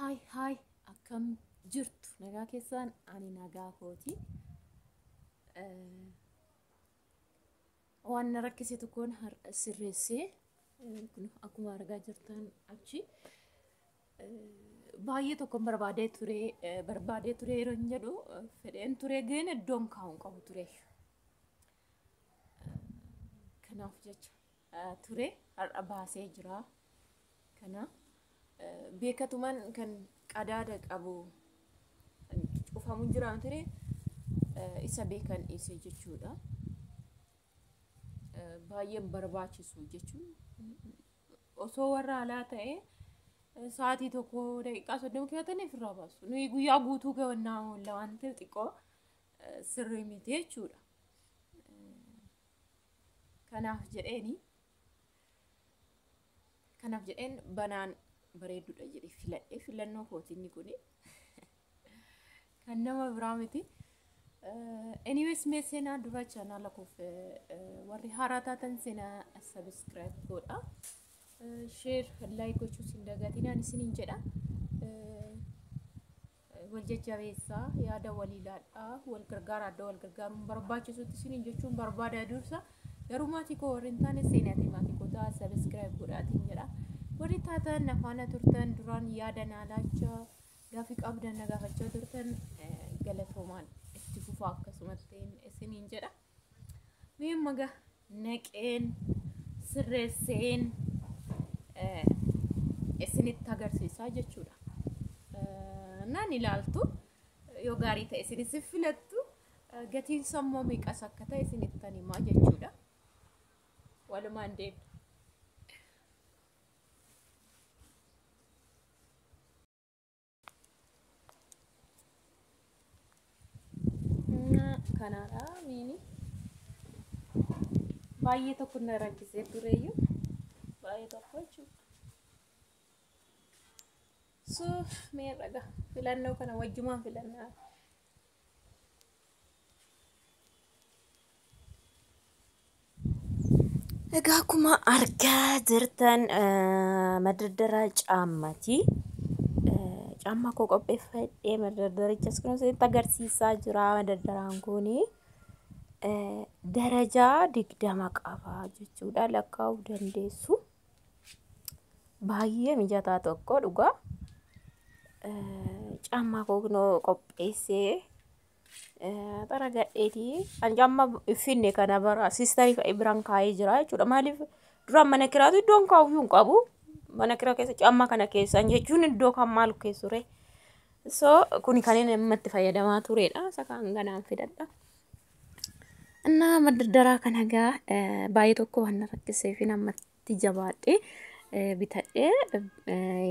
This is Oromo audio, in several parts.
Haay haay, akkam jirtu? Nagaa keessaan? Ani nagaa kooti. Waan na rakkise tokkoon har'a sirreessee, kun akkuma argaa jirtan achi baay'ee tokkon barbaadee ture. Barbaadee ture yeroo hin jedhu, fedheen ture, geen iddoon kaa'uun qabu ture. Kanaaf jecha ture har'a baasee jira. Kana beekatumaan kan qadaada qabu cufamu jira ture, isa beekan dhiise jechuudha. Baay'een barbaachisu jechuun osoo warra alaa ta'ee sa'aatii 1 daqiiqaa 30 keewwatanii ofirraa baasu. Nuyi guyyaa guutuu keewwannaa oolla waan ta'eef xiqqoo sirrii miti jechuudha. Kanaaf jedheen banaan bareedduudha jedhee filadhe. Filannoo kooti inni kuni, kan nama biraa miti. Anyways, mee seenaa dura chaanaala koof warri haaraa taatan seenaa subscribe godha. Share, like gochuus hin dagatinaan isiniin jedha. Wal jajjabeessaa, yaada walii laadhaa, wal gargaaraa, adda wal gargaaruun barbaachisutti isiniin jechuun barbaada dursa. Garuu maatii koo warri hin taane seenaatii maatii koo ta'a, subscribe godhaatiin jedha. Warri taatan, afaana turtan, duraan yaada naa laachaa, gaafii qabdan na gaafachaa turtan, galatoomaan, itti fufaa akkasumatti isiniin jedha. Mee maga naqeen sirreesseen isinitti agarsiisaa jechuudha. Naan ilaaltu, yoo gaarii ta'e isinis filattu, gatiin sammuu meeqas akka ta'e isinitti himaa jechuudha. Walumaan deemna. Kanaadha miini. Baay'ee tokko na rakkisee tureyyuu, baay'ee tokko jechuudha. So mee dhaga filannoo kana wajjumaan filannaa. Egaa akkuma argaa jirtan madardara caammaati. Caammaa koo qopheeffadhee madardarichas kun isinitti agarsiisaa jira. Madardaraan kun darajaa 20 qaba jechuudha. Lakkaa'uu dandeessu. Baay'ee mijataa tokko dhugaa. Caammaa koo kunoo qopheessee xaragadheetii kan caammaa finne kana bara siistarii fa'i biraan kaa'ee jira jechuudha. Maaliif, duraan mana kiraatu iddoon kaa'uyyuu hin qabu. Mana kiraa keessa caammaa kana keessan jechuun iddoo kan maal keessure. So kuni kan inni amma itti fayyadamaa turedha. Isa kan ganaan fidadha. Innaa madardaraa kana gaa baay'ee tokko waan na rakkisee fi ammatti jabaadhee bitadhee,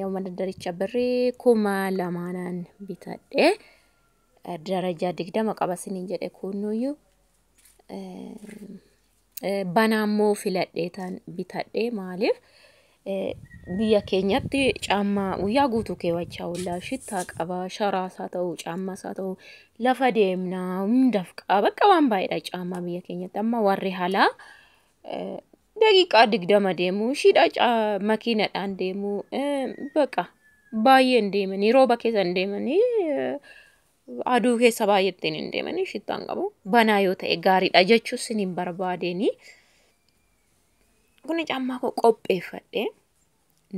yoo madardaricha birrii 2000n bitadhee, darajaa 20 qaba isiniin jedhe. Kunuyyuu banaa immoo filadhee tan bitadhee. Maaliif, biyya keenyatti caammaa guyyaa guutuu keewwachaa oollaa, shittaa qaba, sharaas haa ta'u, caammaas haa ta'u, lafa deemnaa hundaaf qaba, bakka waan baay'eedha caammaa biyya keenyatti. Amma warri alaa daqiiqaa 20 deemu, ishiidha makiinadhaan deemu, baqa baay'een deemanii, rooba keessa hin deemanii, aduu keessa baay'atteen hin deemanii, shittaan qabu. Banaa yoo ta'e gaariidha jechuus hin barbaadeenii. Kuni caammaa koo qopheeffadhee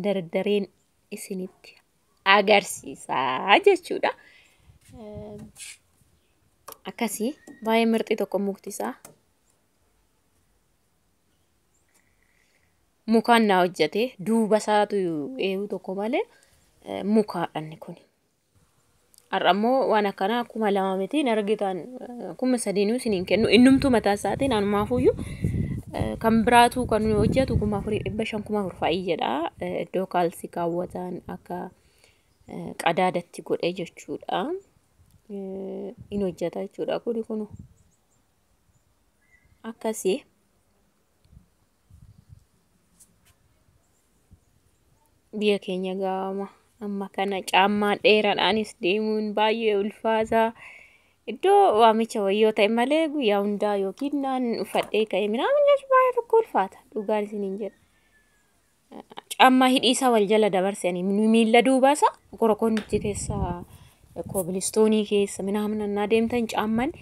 dardareen isinitti agarsiisaa jechuudha. Akkasii baay'ee mirxii tokko mukti isaa. Mukaan naa hojjete, duuba isaatu eewu tokko malee mukaadha inni kun. Har'a immoo waan akkanaa 2000 miti hin argitan, 3000nuu isiniin kennu. Innumtuu mataa isaatiin anumaafuyyuu kan biraatu kan hojjetu 4500, 4000 fa'i jedha. Iddoo kaalsii kaawwatan akka qadaadatti godhee jechuudha. In hojjeta jechuudha kuni kunu. Akkasii. Biyya keenya gaama amma kana caammaa dheeraadhaanis deemuun baay'ee ulfaataa. Iddoo waamicha wayyoo ta'e malee guyyaa hundaa yookiin naan uffadhee ka'ee minaamin jechuun baay'ee tokko ulfaata, dhugaan isiniin jedha. Caammaa hidhii isaa wal jala dabarsanii miilla duubaa isaa korokonti keessa koobilistoonii keessa minaamin annaa deemtan caamman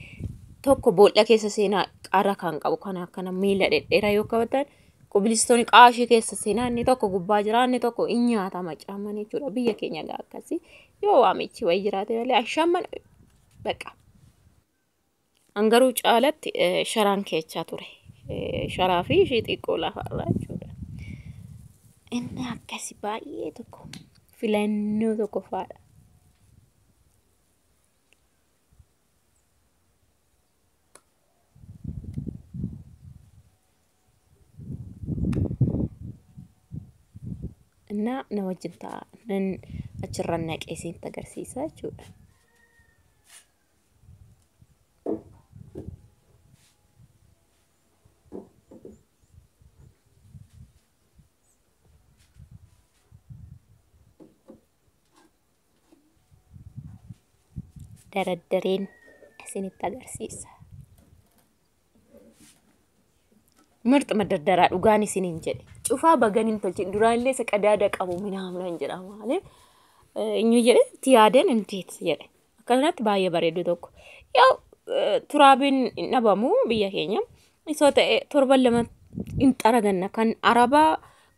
tokko boolla keessa seenaa qara kan qabu kana akkana miilla dhedheeraa yoo qabatan koobilistoonii qaashii keessa seenaa inni tokko gubbaa jira inni tokko hin nyaatama caamman jechuudha. Biyya keenya gaa akkasii yoo waamichi wayii jiraate malee ashaamman baqa. Angaruu caalatti sharaan keechaa ture. Sharaa fi ishii xiqqoo lafarraa jechuudha. Inni akkasi baay'ee tokko filannoo tokko faadha. እና na wajjin ta'a nan achirraan naqee isinitti agarsiisa jechuudha. Daraddareen isinitti agarsiisa. ምርጥ መደርደሪያ dhugaan isiniin jedhe cufaa bagan hin tolchin duraallee isa qadaada qabu minaamin jedhama malee inni jedhe itti yaadeen indeet jedhe akkanatti baay'ee bareedu tokko yaw turaabiin hin dhabamu biyya keenya isoo ta'e torban lama hin xaraganna kan arabaa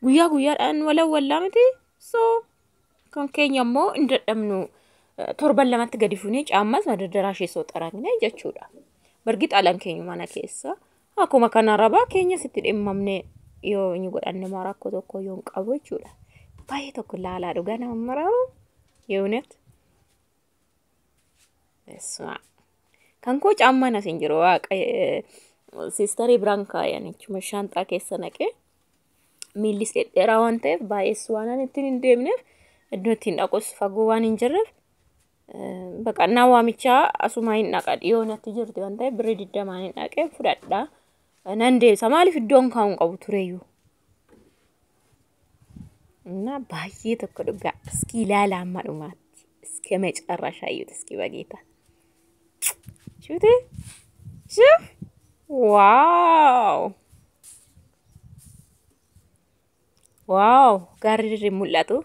guyyaa guyyaadhaan walawwallaa miti so kan keenya immoo hin dadhabnu torban lamatti gadi fuunee caammas መደርደሪያ ishee soo xaragne jechuudha. Bargit alaan keenya mana keessa akkuma kan arabaa keenya sitti dhimmamne yoo inni godhanne maa rakkoo tokko yoo hin qabu jechuudha. Baay'ee tokko laalaa dhugaa nama maraaru የእውነት በስመ አብ kan koo caammaan as hin jiru waaqa siistarii biraan kaayan jechuudha shaanxaa keessa naqee miillis dhedheeraa waan ta'eef baay'ees waan ani ittiin hin deemneef iddoo ittiin dhaqus fagoo waan hin jirreef baqannaa waamichaa asumaa hin dhaqa dhiyoo natti jirti waan ta'eef birrii digdamaan hin dhaqee fudhadhaa nan deebisa maaliif iddoon kaa'uun qabu tureyyuu. እና baay'ee tokko dhugaa እስኪ ilaala amma dhumaatti እስከ መጨረሻ እዩት እስኪ በጌታ ሹት ሹፍ ዋው ዋው gaarri mul'atu.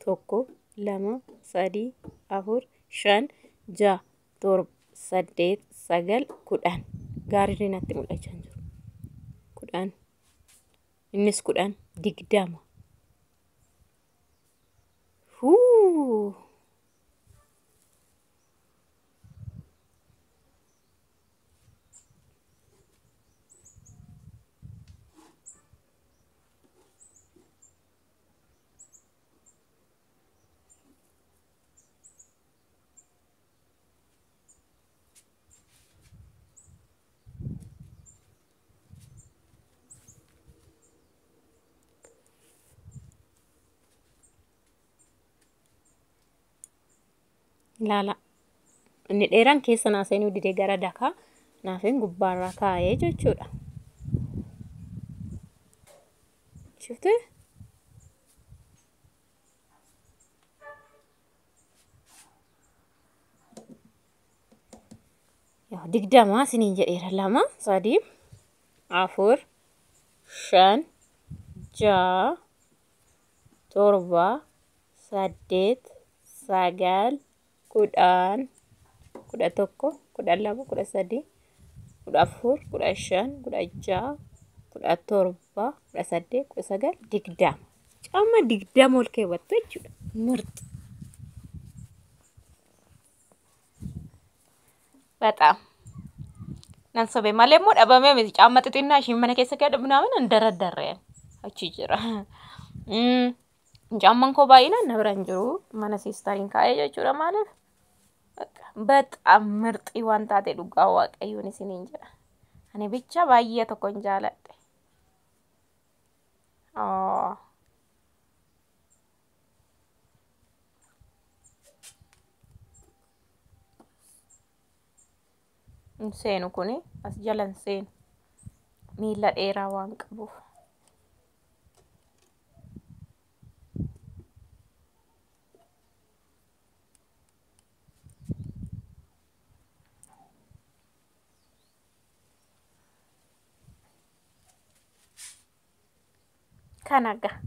Tokko lama sadii afur shan ja'a torba saddeet sagal kudhan gaarri natti mul'achaa hin jiru. Kudhan innis kudhan digdama. Huu! Ilaala. Inni dheeraan keessa naa seenuu didee gara dakaa naafin gubbaarra kaa'ee jechuudha. Shifte? Yaa digdama isiniin jedheera lama sadii afur shan ja'a torba saddeet sagal kudhan kudha tokko kudha lama kudha sadii kudha afur kudha shan kudha ja'a kudha torba kudha saddeet kudha sagal digdama. Caamma digdama ol keewwattu jechuudha. Mirxi. በጣም nan sobe malee immoo dhabamee miti caamma xixinnaa ishiin mana keessa keessa ምናምን እንደረደረን achi jira. Caamman koo baay'inaan na bira hin jiru mana siistariin kaa'ee jechuudha maaliif በጣም ምርጥ waan taate dhugaa waaqayyoon isiniin jedha. Ani bicha baay'ee tokkon jaaladhe. Hin seenu kuni as jala hin seenu miila dheeraa waan qabuuf. Kana gaa.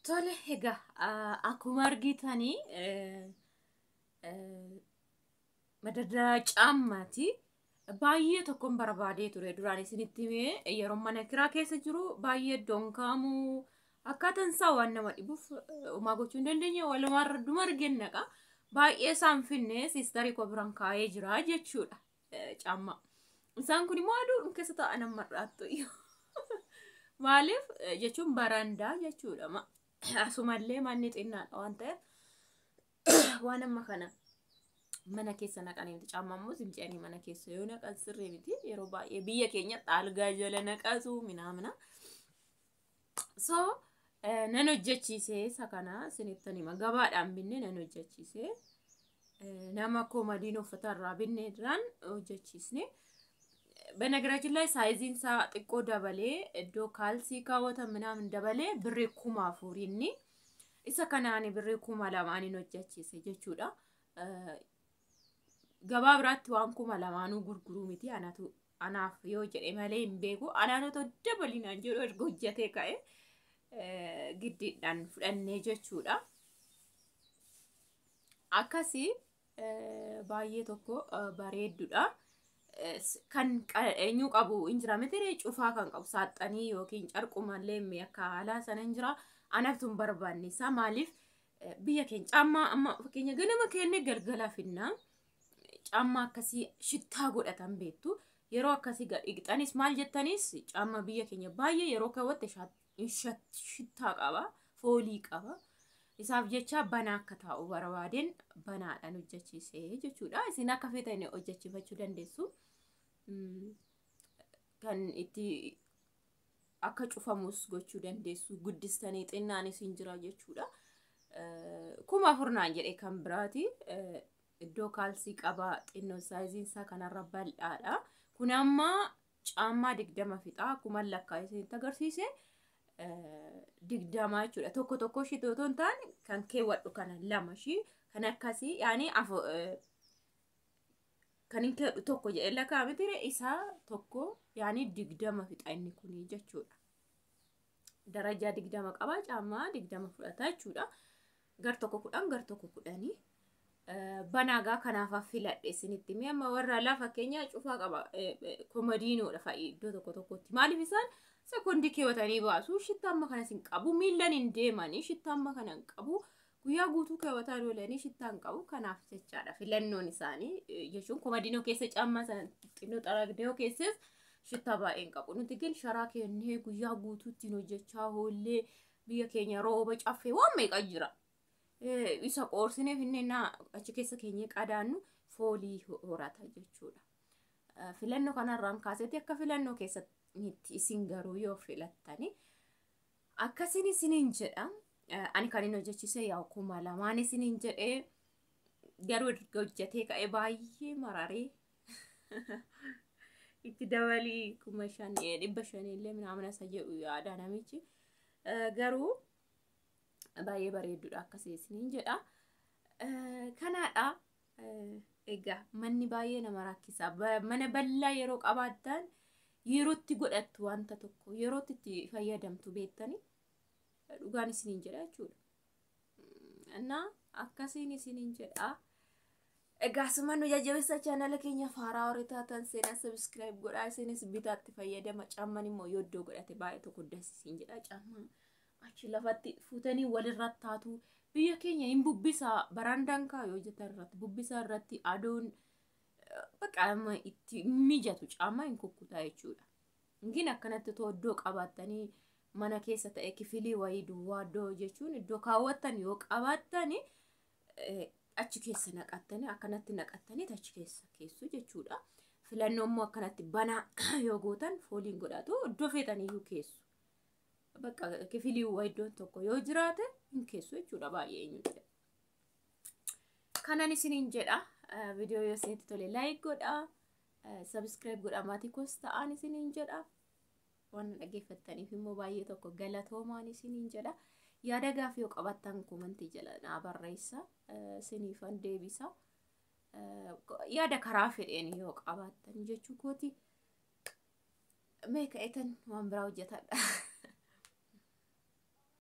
Tole egaa akkuma argitanii madardara caammaati. Baay'ee tokkoon barbaadee ture duraan isinitti himee yeroo mana kiraa keessa jiru baay'ee iddoon kaamu akkaataan isaa waan nama dhibuuf homaa gochuu hin dandeenye walumaarra duma argennaqa. Baay'ee isaan finne siistarii koo biraan kaa'ee jira jechuudha caammaa. Isaan kun immoo aduun keessa taa'an amma har'aattu. Maaliif jechuun barandaa jechuudha. Asumallee manni xinnaadha waan ta'eef waan amma kana mana keessa naqanii miti. Caammaa immoo simceanii mana keessa yoo naqan sirrii miti. Yeroo baay'ee biyya keenyatti algaa jala naqatu minaamina. So nan hojjechiise isa kana isinittan hima. Gabaadhaan binne nan hojjechiise. Nama koomadiin uffata irraa binne irraan hojjechiisne. በነገራችን ላይ ሳይዚን ሳ ጥቆ ደበሌ እዶ ካልሲ ካወተ ምናምን ደበሌ ብሬ 4000 inni isa kanaan birrii 2000 hojjechiise jechuudha. Gabaa biraatti waan 2000 gurguruu miti anatu anaaf yoo jedhe malee hin beeku. Anaan otoo dabalinaan jedhu erga hojjetee ka'e giddiidhaan fudhannee jechuudha. Akkasii baay'ee tokko bareedduudha. Kan eenyu qabu hin jira miti cufaa kan qabu saaxanii yookiin carqumallee akka haalaa sana hin jira. Anaaf tun barbaanne isaa maaliif biyya keenya caammaa amma fakkeenya ganama keenya galgala finna caammaa akkasii shittaa godhatan beektu yeroo akkasii dhiqxanis maal jettanis caammaa biyya keenya baay'ee yeroo kaawwatte shittaa qaba foolii qaba. Isaaf jecha banaa akka taa'u barbaadeen banaadhaan hojjechiise jechuudha. Isin akka feetan hojjechiifachuu dandeessu. Kan itti akka cufamus gochuu dandeessu guddistanii xinnaanis hin jira jechuudha. 4000 naan jedhe kan biraati. Iddoo kaalsii qaba xinnoo saayiziin isaa kanarra bal'aadha. Kun amma caammaa 20 fixa akkuma lakkaa isinitti agarsiise 20 jechuudha. Tokko tokko ishii otoo hin taane kan keewwadhu kana lama ishii kan akkasii yaani kan hin keewwadhu tokko jedhee lakkaa miti isaa tokko yaani 20 fixa inni kuni jechuudha. Darajaa 20 qaba caammaa 20 fudhata jechuudha. Gar tokko 10 gar tokko 10 banaagaa kanaaf filadhe isinitti himee amma warra lafa keenya cufaa qaba komodiinoodha fa'i iddoo tokko tokkotti maaliif isaan sekoondii keewwatanii baasu shittaa amma kanas hin qabu miillan hin deemanii shittaa amma kana hin qabu guyyaa guutuu keewwataa oolanii shittaa hin qabu kanaaf jechaadha filannoon isaanii jechuun komodiinoo keessa caammaa sana xinnoo xaragdee keessas shittaa baay'ee hin qabu nuti gin sharaa kennee guyyaa guutuu ittiin hojjechaa oollee biyya keenya rooba caffee waan meeqa jira. Isa qoorsinee finnee achi keessa keenyee qadaannu foolii horata jechuudha. Filannoo kanarraan kaasetti akka filannoo keessatti isin garuu yoo filattani akkasiin isiniin jedha. Ani kan inni hojjechiise yaa 2000 isiniin jedhee garuu erga hojjetee ka'ee baay'ee mararee itti dabalii 5,500 illee minaamina isa jedhu yaada namichi garuu baay'ee bareedduudha akkasii isiniin jedha. Kanaadha egaa manni baay'ee nama rakkisa. Mana bal'aa yeroo qabaattan yerootti godhattu wanta tokko yerootti itti fayyadamtu beektani dhugaan isiniin jedha jechuudha. Innaa akkasiin isiniin jedha. Egaa asumaan nu jajjabeessa chaanala keenya faaraa horii taatan seenaa sabiskiraayib godhaa isinis bitaatti fayyadama caamman immoo yoo iddoo godhate baay'ee tokko dasisin jedha caammaa. Achi lafatti fuutanii walirra taatu biyya keenya hin bubbisaa barandaan kaa yoo jettan irratti bubbisaa irratti aduun bakka itti mijatu caammaa hin kukkutaa jechuudha. Ingin akkanatti otoo iddoo qabaattanii mana keessa ta'e kifilii wayii duwwaa iddoo jechuun iddoo kaawwattan yoo qabaattani Achi keessa naqattanii, akkanatti naqattanii achi keessa keessu jechuudha. Filannoo immoo akkanatti banaa yoo gootan fooliin godhatu, iddoo feetaniyyuu keessu. Bakka kifilii iddoon tokko yoo jiraate hin keessu jechuudha baay'ee eenyu jedha. Kanan isiniin jedha. Viidiyoo yoo isinitti tole like godhaa. Subscribe godhaa, maatii koos ta'aan isiniin jedha. Waan dhaggeeffattaniif immoo baay'ee tokko galatoomaan isiniin jedha. Yaada gaafii yoo qabaattan koomantii jala naa barreessa. Isiniifan deebisa. Yaada karaa fedheen yoo qabaattan jechuu kooti. Mee ka'etan waan biraa hojjetadha.